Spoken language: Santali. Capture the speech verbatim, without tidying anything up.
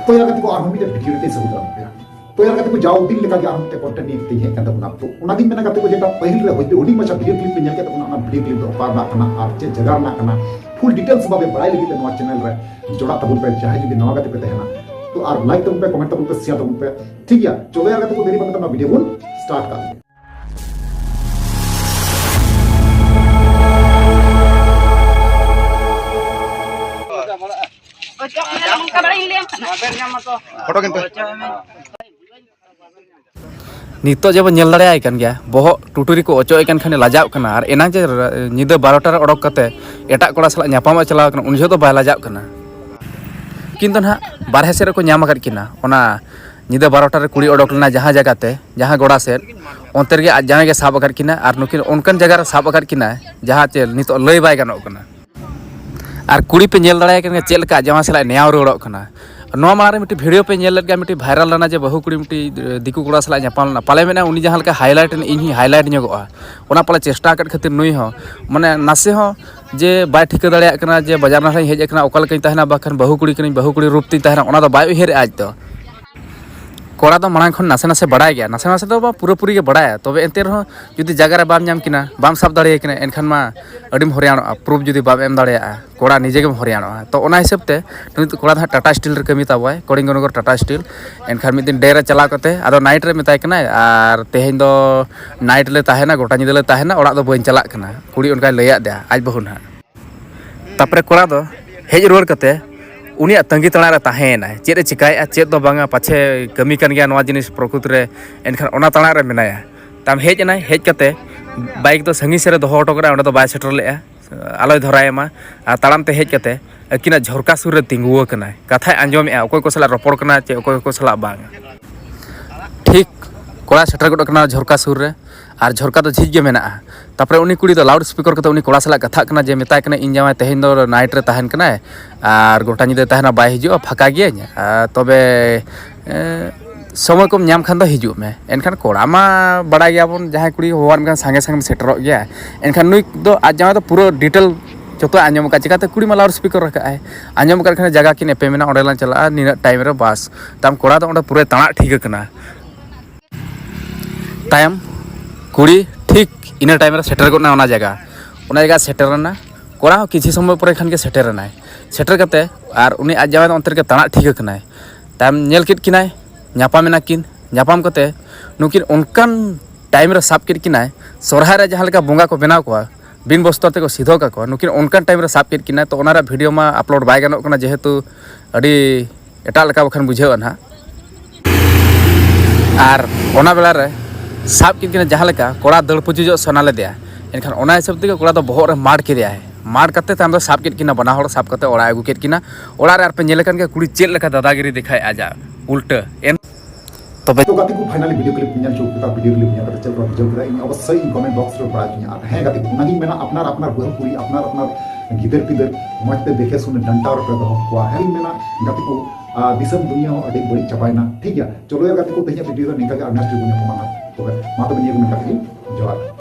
ᱚᱠᱚᱭ ᱞᱮᱠᱟ ᱛᱮᱠᱚ ᱟᱨᱦᱚᱸ ᱢᱤᱫᱴᱮᱱ ᱵᱷᱤᱰᱤᱭᱳ ᱨᱮ ᱥᱟᱹᱜᱩᱱ ᱫᱟᱨᱟᱢ ᱯᱮᱭᱟ᱾ ᱛᱚ ᱭᱟᱨ ᱜᱟᱛᱮ ᱠᱚ, ᱡᱟᱣ ᱫᱤᱱ ᱞᱮᱠᱟ ᱜᱮ ᱟᱨᱦᱚᱸ ᱢᱤᱫᱴᱮᱱ ᱠᱚᱱᱴᱮᱱᱴ ᱱᱤᱭᱮ ᱠᱟᱛᱮᱧ ᱦᱮᱡ ᱟᱠᱟᱱ ᱛᱟᱵᱚᱱᱟ᱾ ᱛᱚ ᱚᱱᱟᱜᱤᱧ ᱢᱮᱱᱟ ᱜᱟᱛᱮ ᱠᱚ, ᱡᱮᱴᱟ ᱯᱟᱹᱦᱤᱞ ᱨᱮ ᱦᱩᱰᱤᱧ ᱢᱟᱪᱷᱟ ᱵᱷᱤᱰᱤᱭᱳ ᱠᱞᱤᱯ ᱯᱮ ᱧᱮᱞ ᱠᱮᱫ ᱛᱟᱵᱚᱱᱟ, ᱚᱱᱟ ᱵᱷᱤᱰᱤᱭᱳ ᱠᱞᱤᱯ ᱫᱚ ᱚᱠᱟ ᱨᱮᱱᱟᱜ ᱠᱟᱱᱟ ᱟᱨ ᱪᱮᱫ ᱡᱟᱭᱜᱟ ᱨᱮᱱᱟᱜ ᱠᱟᱱᱟ, ᱯᱷᱩᱞ ᱰᱤᱴᱮᱞᱥ ᱵᱷᱟᱵᱮ ᱵᱟᱲᱟᱭ ᱞᱟᱹᱜᱤᱫ ᱛᱮ ᱱᱚᱣᱟ ᱪᱮᱱᱮᱞ ᱨᱮ ᱡᱚᱲᱟᱜ ᱛᱟᱵᱚᱱ ᱯᱮ, ᱡᱟᱦᱟᱸᱭ ᱡᱩᱫᱤ ᱱᱟᱣᱟ ᱜᱟᱛᱮ ᱯᱮ ᱛᱟᱦᱮᱱᱟ᱾ ᱛᱚ ᱟᱨ ᱞᱟᱭᱤᱠ ᱛᱟᱵᱚᱱ ᱯᱮ, ᱠᱚᱢᱮᱱᱴ ᱛᱟᱵᱚᱱ ᱯᱮ, ᱥᱮᱭᱟᱨ ᱛᱟᱵᱚᱱ ᱯᱮ᱾ ᱴᱷᱤᱠ ᱜᱮᱭᱟ, ᱪᱚᱞᱚ ᱭᱟᱨ ᱜᱟᱛᱮ ᱠᱚ, ᱫᱮᱨᱤ ᱵᱟᱝ ᱠᱟᱛᱮ ᱱᱚᱣᱟ ᱵᱷᱤᱰᱤᱭᱳ ᱵᱚᱱ ᱥᱴᱟᱨᱴ ᱠᱟᱜ ᱞᱮᱜᱮ᱾ ᱯᱷᱳᱴᱳ ᱠᱤᱱ ᱯᱮ᱾ ᱱᱤᱛᱚᱜ ᱡᱮ ᱵᱚᱱ ᱧᱮᱞ ᱫᱟᱲᱮᱭᱟᱭ ᱠᱟᱱ ᱜᱮᱭᱟ, ᱵᱚᱦᱚᱜ ᱴᱩᱴᱩᱨᱤ ᱠᱚ ᱚᱪᱚᱜ ᱮ ᱠᱟᱱ ᱠᱷᱟᱱᱮ ᱞᱟᱡᱟᱜ ᱠᱟᱱᱟ, ᱟᱨ ᱮᱱᱟᱝ ᱡᱮ ᱧᱤᱫᱟᱹ ᱵᱟᱨᱚᱴᱟ ᱨᱮ ᱚᱰᱚᱠ ᱠᱟᱛᱮ ᱮᱴᱟᱜ ᱠᱚᱲᱟ ᱥᱟᱞᱟᱜ ᱧᱟᱯᱟᱢᱚᱜ ᱪᱟᱞᱟᱣ ᱠᱟᱱᱟ, ᱩᱱ ᱡᱚᱦᱚᱜ ᱫᱚ ᱵᱟᱭ ᱞᱟᱡᱟᱜ ᱠᱟᱱᱟ᱾ ᱩᱱᱠᱤᱱ ᱫᱚ ᱱᱟᱦᱟᱜ ᱵᱟᱨᱦᱮ ᱥᱮᱫ ᱨᱮᱠᱚ ᱧᱟᱢ ᱟᱠᱟᱫ ᱠᱤᱱᱟ, ᱚᱱᱟ ᱧᱤᱫᱟᱹ ᱵᱟᱨᱚᱴᱟ ᱨᱮ ᱠᱩᱲᱤ ᱚᱰᱚᱠ ᱞᱮᱱᱟ ᱡᱟᱦᱟᱸ ᱡᱟᱭᱜᱟ ᱛᱮ, ᱡᱟᱦᱟᱸ ᱜᱚᱰᱟ ᱥᱮᱫ, ᱚᱱᱛᱮ ᱨᱮᱜᱮ ᱟᱡ ᱡᱟᱶᱟᱭ ᱜᱮ ᱥᱟᱵ ᱟᱠᱟᱫ ᱠᱤᱱᱟ, ᱟᱨ ᱱᱩᱠᱤᱱ ᱚᱱᱠᱟᱱ ᱡᱟᱭᱜᱟ ᱨᱮ ᱥᱟᱵ ᱟᱠᱟᱫ ᱠᱤᱱᱟ, ᱡᱟᱦᱟᱸ ᱪᱮ ᱱᱤᱛᱚᱜ ᱞᱟᱹᱭ ᱵᱟᱭ ᱜᱟᱱᱚᱜ ᱠᱟᱱᱟ᱾ ᱟᱨ ᱠᱩᱲᱤ ᱯᱮ ᱧᱮᱞ ᱫᱟᱲᱮᱭᱟᱭ ᱠᱟᱱ ᱜᱮᱭᱟ ᱪᱮᱫ ᱞᱮᱠᱟ ᱟᱡ ᱡᱟᱶᱟᱭ ᱥᱟᱞᱟᱜ ᱱᱮᱭᱟᱣ ᱨᱩᱣᱟᱹᱲᱚᱜ ᱠᱟᱱᱟ᱾ ᱱᱚᱣᱟ ᱢᱟᱲᱟᱝ ᱨᱮ ᱢᱤᱫᱴᱤᱡ ᱵᱷᱤᱰᱤᱭᱳ ᱯᱮ ᱧᱮᱞ ᱞᱮᱫ ᱜᱮᱭᱟ, ᱢᱤᱫᱴᱤᱡ ᱵᱷᱟᱭᱨᱟᱞ ᱞᱮᱱᱟ ᱡᱮ ᱵᱟᱹᱦᱩ ᱠᱩᱲᱤ ᱢᱤᱫᱴᱤᱡ, ᱮ, ᱫᱤᱠᱩ ᱠᱚᱲᱟ ᱥᱟᱞᱟᱜ ᱧᱟᱯᱟᱢ ᱞᱮᱱᱟ᱾ ᱯᱟᱞᱮ ᱢᱮᱱᱟ ᱩᱱᱤ ᱡᱟᱦᱟᱸ ᱞᱮᱠᱟ ᱦᱟᱭᱞᱟᱭᱤᱴ ᱮᱱ, ᱤᱧ ᱦᱚᱸᱧ ᱦᱟᱭᱞᱟᱭᱤᱴ ᱧᱚᱜᱚᱜᱼᱟ᱾ ᱚᱱᱟ ᱯᱟᱞᱮ ᱪᱮᱥᱴᱟ ᱟᱠᱟᱫ ᱠᱷᱟᱹᱛᱤᱨ ᱱᱩᱭ ᱦᱚᱸ ᱢᱟᱱᱮ ᱱᱟᱥᱮ ᱦᱚᱸ ᱡᱮ ᱵᱟᱭ ᱴᱷᱤᱠᱟᱹ ᱫᱟᱲᱮᱭᱟᱜ ᱠᱟᱱᱟ ᱡᱮ ᱵᱟᱡᱟᱨ ᱱᱟᱞᱦᱟᱧ ᱦᱮᱡ ᱟᱠᱟᱱᱟ, ᱚᱠᱟ ᱞᱮᱠᱟᱧ ᱛᱟᱦᱮᱱᱟ, ᱵᱟᱠᱷᱟᱱ ᱵᱟᱹᱦᱩ ᱠᱩᱲᱤ ᱠᱟᱹᱱᱟᱹᱧ, ᱵᱟᱹᱦᱩ ᱠᱩᱲᱤ ᱨᱩᱯ ᱛᱤᱧ ᱛᱟᱦᱮᱱᱟ, ᱚᱱᱟ ᱫᱚ ᱵᱟᱭ ᱩᱭᱦᱟᱹᱨᱮᱜᱼᱟ ᱟᱡ ᱫᱚ᱾ ᱠᱚᱲᱟ ᱫᱚ ᱢᱟᱲᱟᱝ ᱠᱷᱚᱱ ᱱᱟᱥᱮ ᱱᱟᱥᱮ ᱵᱟᱲᱟᱭ ᱜᱮᱭᱟ, ᱱᱟᱥᱮ ᱱᱟᱥᱮ ᱫᱚ ᱵᱟᱝ, ᱯᱩᱨᱟᱹᱯᱩᱨᱤ ᱜᱮ ᱵᱟᱲᱟᱭᱟ᱾ ᱛᱚᱵᱮ ᱮᱱᱛᱮ ᱨᱮᱦᱚᱸ ᱡᱩᱫᱤ ᱡᱟᱭᱜᱟ ᱨᱮ ᱵᱟᱢ ᱧᱟᱢ ᱠᱤᱱᱟ, ᱵᱟᱢ ᱥᱟᱵ ᱫᱟᱲᱮᱭᱟᱭ ᱠᱟᱱᱟ, ᱮᱱᱠᱷᱟᱱ ᱢᱟ ᱟᱹᱰᱤᱢ ᱦᱚᱨᱭᱟᱱᱚᱜᱼᱟ᱾ ᱯᱨᱩᱯᱷ ᱡᱩᱫᱤ ᱵᱟᱢ ᱮᱢ ᱫᱟᱲᱮᱭᱟᱜᱼᱟ, ᱠᱚᱲᱟ ᱱᱤᱡᱮ ᱜᱮᱢ ᱦᱚᱨᱭᱟᱱᱚᱜᱼᱟ᱾ ᱛᱚ ᱚᱱᱟ ᱦᱤᱥᱟᱹᱵ ᱛᱮ ᱱᱩᱭ ᱫᱚ ᱠᱚᱲᱟ ᱫᱚ ᱦᱟᱸᱜ ᱴᱟᱴᱟ ᱥᱴᱤᱞ ᱨᱮ ᱠᱟᱹᱢᱤ ᱛᱟᱵᱚᱣᱟᱭ, ᱠᱚᱞᱤᱝᱜᱚᱱᱚᱜᱚᱨ ᱴᱟᱴᱟ ᱥᱴᱤᱞ᱾ ᱮᱱᱠᱷᱟᱱ ᱢᱤᱫ ᱫᱤᱱ ᱰᱮ ᱨᱮ ᱪᱟᱞᱟᱣ ᱠᱟᱛᱮ ᱟᱫᱚ ᱱᱟᱭᱤᱴ ᱨᱮ ᱢᱮᱛᱟᱭ ᱠᱟᱱᱟᱭ, "ᱟᱨ ᱛᱮᱦᱮᱧ ᱫᱚ ᱱᱟᱭᱤᱴ ᱞᱮ ᱛᱟᱦᱮᱱᱟ, ᱜᱚᱴᱟ ᱧᱤᱫᱟᱹ ᱞᱮ ᱛᱟᱦᱮᱱᱟ, ᱚᱲᱟᱜ ᱫᱚ ᱵᱟᱹᱧ ᱪᱟᱞᱟᱜ ᱠᱟᱱᱟ", ᱠᱩᱲᱤ ᱚᱱᱠᱟᱭ ᱞᱟᱹᱭᱟᱫ ᱫᱮᱭᱟ ᱟᱡ ᱵᱟᱹᱦᱩ ᱱᱟᱦᱟᱜ᱾ ᱛᱟᱯᱚᱨᱮ ᱠᱚᱲᱟ ᱫᱚ ᱦᱮᱡ ᱨᱩᱣᱟᱹᱲ ᱠᱟᱛᱮ ᱩᱱᱤᱭᱟᱜ ᱛᱟᱺᱜᱤ ᱛᱟᱲᱟᱜ ᱨᱮ ᱛᱟᱦᱮᱸᱭᱮᱱᱟᱭ, ᱪᱮᱫ ᱮ ᱪᱤᱠᱟᱹᱭᱮᱫᱼᱟ, ᱪᱮᱫ ᱫᱚ ᱵᱟᱝᱟ, ᱯᱟᱪᱷᱮ ᱠᱟᱹᱢᱤ ᱠᱟᱱ ᱜᱮᱭᱟ ᱱᱚᱣᱟ ᱡᱤᱱᱤᱥ ᱯᱨᱚᱠᱨᱤᱛ ᱨᱮ, ᱮᱱᱠᱷᱟᱱ ᱚᱱᱟ ᱛᱟᱲᱟᱜ ᱨᱮ ᱢᱮᱱᱟᱭᱟ᱾ ᱛᱟᱢ ᱦᱮᱡ ᱮᱱᱟᱭ, ᱦᱮᱡ ᱠᱟᱛᱮ ᱵᱟᱭᱤᱠ ᱫᱚ ᱥᱟᱺᱜᱤᱧ ᱥᱮᱫ ᱨᱮ ᱫᱚᱦᱚ ᱦᱚᱴᱚ ᱠᱟᱫᱟ, ᱚᱸᱰᱮ ᱫᱚ ᱵᱟᱭ ᱥᱮᱴᱮᱨ ᱞᱮᱫᱼᱟ, ᱟᱞᱚᱭ ᱫᱷᱚᱨᱟᱭᱮ ᱢᱟ᱾ ᱟᱨ ᱛᱟᱲᱟᱢ ᱛᱮ ᱦᱮᱡ ᱠᱟᱛᱮ ᱟᱹᱠᱤᱱᱟᱜ ᱡᱷᱚᱨᱠᱟ ᱥᱩᱨ ᱨᱮ ᱛᱤᱸᱜᱩ ᱟᱠᱟᱱᱟᱭ, ᱠᱟᱛᱷᱟᱭ ᱟᱸᱡᱚᱢᱮᱫᱼᱟ, ᱚᱠᱚᱭ ᱠᱚ ᱥᱟᱞᱟᱜ ᱨᱚᱯᱚᱲ ᱠᱟᱱᱟ ᱪᱮ ᱚᱠᱚᱭ ᱠᱚ ᱥᱟᱞᱟᱜ ᱵᱟᱝ᱾ ᱴᱷᱤᱠ ᱠᱚᱲᱟ ᱥᱮᱴᱮᱨ ᱜᱚᱫ ᱟᱠᱟᱱᱟ ᱡᱷᱚᱨᱠᱟ ᱥᱩᱨ ᱨᱮ, ᱟᱨ ᱡᱷᱚᱨᱠᱟ ᱫᱚ ᱡᱷᱤᱡ ᱜᱮ ᱢᱮᱱᱟᱜᱼᱟ᱾ ᱛᱟᱯᱚᱨᱮ ᱩᱱᱤ ᱠᱩᱲᱤ ᱫᱚ ᱞᱟᱣᱩᱰ ᱥᱯᱤᱠᱟᱨ ᱠᱟᱛᱮ ᱩᱱᱤ ᱠᱚᱲᱟ ᱥᱟᱞᱟᱜ ᱠᱟᱛᱷᱟᱜ ᱠᱟᱱᱟ ᱡᱮ, ᱢᱮᱛᱟᱭ ᱠᱟᱱᱟ, "ᱤᱧ ᱡᱟᱶᱟᱭ ᱛᱮᱦᱮᱧ ᱫᱚ ᱱᱟᱭᱤᱴ ᱨᱮ ᱛᱟᱦᱮᱱ ᱠᱟᱱᱟᱭ ᱟᱨ ᱜᱚᱴᱟ ᱧᱤᱫᱟᱹ ᱛᱟᱦᱮᱱᱟ, ᱵᱟᱭ ᱦᱤᱡᱩᱜᱼᱟ, ᱯᱷᱟᱸᱠᱟ ᱜᱤᱭᱟᱹᱧ, ᱟᱨ ᱛᱚᱵᱮ, ᱮᱸ, ᱥᱚᱢᱚᱭ ᱠᱚᱢ ᱧᱟᱢ ᱠᱷᱟᱱ ᱫᱚ ᱦᱤᱡᱩᱜ ᱢᱮ᱾ ᱮᱱᱠᱷᱟᱱ ᱠᱚᱲᱟ ᱢᱟ ᱵᱟᱲᱟᱭ ᱜᱮᱭᱟᱵᱚᱱ, ᱡᱟᱦᱟᱸᱭ ᱠᱩᱲᱤ ᱦᱚᱦᱚᱣᱟᱢ ᱠᱷᱟᱱ ᱥᱟᱸᱜᱮ ᱥᱟᱸᱜᱮᱢ ᱥᱮᱴᱮᱨᱚᱜ ᱜᱮᱭᱟ᱾ ᱮᱱᱠᱷᱟᱱ ᱱᱩᱭ ᱫᱚ ᱟᱡ ᱡᱟᱶᱟᱭ ᱫᱚ ᱯᱩᱨᱟᱹ ᱰᱤᱴᱮᱞ ᱡᱚᱛᱚ ᱟᱸᱡᱚᱢ ᱟᱠᱟᱫ, ᱪᱤᱠᱟᱹᱛᱮ ᱠᱩᱲᱤ ᱢᱟ ᱞᱟᱣᱩᱰ ᱥᱯᱤᱠᱟᱨ ᱨᱟᱠᱟᱵ ᱟᱭ᱾ ᱟᱸᱡᱚᱢ ᱟᱠᱟᱫ ᱠᱷᱟᱱ ᱡᱟᱭᱜᱟ ᱠᱤᱱ ᱮᱯᱮᱢᱮᱱᱟ, ᱚᱸᱰᱮ ᱞᱟᱝ ᱪᱟᱞᱟᱜᱼᱟ ᱱᱤᱱᱟᱹᱜ ᱴᱟᱭᱤᱢ ᱨᱮ, ᱵᱟᱥ᱾ ᱛᱟᱢ ᱠᱚᱲᱟ ᱫᱚ ᱚᱸᱰᱮ ᱯᱩᱨᱟᱹᱭ ᱛᱟᱲᱟᱜ ᱴᱷᱤᱠ ᱟᱠᱟᱱᱟ᱾ ᱛᱟᱭᱚᱢ ᱠᱩᱲᱤ ᱴᱷᱤᱠ ᱤᱱᱟᱹ ᱴᱟᱭᱤᱢ ᱨᱮ ᱥᱮᱴᱮᱨ ᱜᱚᱫ ᱮᱱᱟ ᱚᱱᱟ ᱡᱟᱭᱜᱟ᱾ ᱚᱱᱟ ᱡᱟᱭᱜᱟ ᱥᱮᱴᱮᱨ ᱮᱱᱟ, ᱠᱚᱲᱟ ᱦᱚᱸ ᱠᱤᱪᱷᱩ ᱥᱚᱢᱚᱭ ᱯᱚᱨᱮ ᱠᱷᱟᱱ ᱜᱮ ᱥᱮᱴᱮᱨ ᱮᱱᱟᱭ᱾ ᱥᱮᱴᱮᱨ ᱠᱟᱛᱮ ᱟᱨ ᱩᱱᱤ ᱟᱡ ᱡᱟᱶᱟᱭ ᱫᱚ ᱚᱱᱛᱮ ᱨᱮᱜᱮ ᱛᱟᱲᱟᱜ ᱴᱷᱤᱠ ᱟᱠᱟᱱᱟᱭ᱾ ᱛᱟᱭᱚᱢ ᱧᱮᱞ ᱠᱮᱫ ᱠᱤᱱᱟᱭ, ᱧᱟᱯᱟᱢ ᱮᱱᱟ ᱠᱤᱱ᱾ ᱧᱟᱯᱟᱢ ᱠᱟᱛᱮ ᱱᱩᱠᱤᱱ ᱚᱱᱠᱟᱱ ᱴᱟᱭᱤᱢ ᱨᱮ ᱥᱟᱵ ᱠᱮᱫ ᱠᱤᱱᱟᱭ, ᱥᱚᱨᱦᱟᱭ ᱨᱮ ᱡᱟᱦᱟᱸ ᱞᱮᱠᱟ ᱵᱚᱸᱜᱟ ᱠᱚ ᱵᱮᱱᱟᱣ ᱠᱚᱣᱟ, ᱵᱤᱱ ᱵᱚᱥᱛᱨᱚ ᱛᱮᱠᱚ ᱥᱤᱫᱷᱟᱹ ᱠᱟᱠᱚᱣᱟ, ᱱᱩᱠᱤᱱ ᱚᱱᱠᱟᱱ ᱴᱟᱭᱤᱢ ᱨᱮ ᱥᱟᱵ ᱠᱮᱫ ᱠᱤᱱᱟᱭ᱾ ᱛᱚ ᱚᱱᱟ ᱨᱮᱭᱟᱜ ᱵᱷᱤᱰᱤᱭᱳ ᱢᱟ ᱟᱯᱞᱳᱰ ᱵᱟᱭ ᱜᱟᱱᱚᱜ ᱠᱟᱱᱟ, ᱡᱮᱦᱮᱛᱩ ᱟᱹᱰᱤ ᱮᱴᱟᱜ ᱞᱮᱠᱟ ᱵᱟᱠᱷᱟᱱ ᱵᱩᱡᱷᱟᱹᱜᱼᱟ ᱱᱟᱦᱟᱜ᱾ ᱟᱨ ᱚᱱᱟ ᱵᱮᱲᱟ ᱨᱮ ᱥᱟᱵ ᱠᱮᱫ ᱠᱤᱱᱟ ᱡᱟᱦᱟᱸ ᱞᱮᱠᱟ, ᱠᱚᱲᱟ ᱫᱟᱹᱲ ᱯᱩᱪᱩᱡᱚᱜ ᱥᱟᱱᱟ ᱞᱮᱫᱮᱭᱟ᱾ ᱮᱱᱠᱷᱟᱱ ᱚᱱᱟ ᱦᱤᱥᱟᱹᱵ ᱛᱮᱜᱮ ᱠᱚᱲᱟ ᱫᱚ ᱵᱚᱦᱚᱜ ᱨᱮ ᱢᱟᱲ ᱠᱮᱫᱮᱭᱟᱭ᱾ ᱢᱟᱲ ᱠᱟᱛᱮ ᱛᱟᱭᱚᱢ ᱫᱚ ᱥᱟᱵ ᱠᱮᱫ ᱠᱤᱱᱟ ᱵᱟᱱᱟ ᱦᱚᱲ, ᱥᱟᱵ ᱠᱟᱛᱮ ᱚᱲᱟᱜ ᱮ ᱟᱹᱜᱩ ᱠᱮᱫ ᱠᱤᱱᱟ᱾ ᱚᱲᱟᱜ ᱨᱮ ᱟᱨᱯᱮ ᱧᱮᱞ ᱟᱠᱟᱱ ᱜᱮᱭᱟ ᱠᱩᱲᱤ ᱪᱮᱫ ᱞᱮᱠᱟ ᱫᱟᱫᱟᱜᱤᱨᱤ ᱫᱮᱠᱷᱟᱭ ᱟᱡᱟᱜ ᱩᱞᱴᱟᱹ᱾ ᱮᱱ ᱛᱚᱵᱮ ᱛᱚ ᱜᱟᱛᱮ ᱠᱚ, finally video clip ᱧᱮᱞ ᱪᱩᱠ ᱠᱮᱫᱟ, video clip ᱧᱮᱞ ᱠᱟᱛᱮ ᱪᱮᱫ ᱞᱮᱠᱟ ᱵᱩᱡᱷᱟᱹᱣ ᱠᱮᱫᱟ, ᱤᱧ ᱚᱵᱚᱥᱥᱳᱭ ᱤᱧ comment box ᱨᱮ ᱵᱟᱲᱟᱭ ᱦᱚᱪᱚᱧᱟ᱾ ᱟᱨ ᱦᱮᱸ ᱜᱟᱛᱮ ᱠᱚ, ᱚᱱᱟᱜᱤᱧ ᱢᱮᱱᱟ, ᱟᱯᱱᱟᱨ ᱟᱯᱱᱟᱨ ᱵᱟᱹᱦᱩ ᱠᱩᱲᱤ, ᱟᱯᱱᱟᱨ ᱟᱯᱱᱟᱨ ᱜᱤᱫᱟᱹᱨ ᱯᱤᱫᱟᱹᱨ ᱢᱚᱡᱽ ᱛᱮ ᱫᱮᱠᱷᱮ ᱥᱩᱱᱮ ᱰᱟᱱᱴᱟ ᱨᱮᱯᱮ ᱫᱚᱦᱚ ᱠᱚᱣᱟ᱾ ᱦᱮᱸ ᱤᱧ ᱢᱮᱱᱟ ᱜᱟᱛᱮ ᱠᱚ, ᱟᱨ ᱫᱤᱥᱚᱢ ᱫᱩᱱᱤᱭᱟᱹ ᱦᱚᱸ ᱟᱹᱰᱤ ᱵᱟᱹᱲᱤᱡ ᱪᱟᱵᱟᱭᱮᱱᱟ᱾ ᱴᱷᱤᱠ ᱜᱮᱭᱟ, ᱪᱚᱞᱚ ᱭᱟ ᱜᱟᱛᱮ ᱠᱚ, ᱛᱮᱦᱮᱧᱟᱜ video ᱫᱚ ᱱᱤᱝᱠᱟ ᱜᱮ, ᱟᱨ next video ᱧᱟᱯᱟᱢᱟ ᱱᱟᱜ᱾ ᱛᱚᱵᱮ ᱢᱟ ᱛᱚᱵᱮ ᱱᱤᱭᱟᱹ ᱜᱮ ᱢᱮᱱ ᱠᱟᱛᱮ ᱜᱮ ᱡᱚᱦᱟᱨ᱾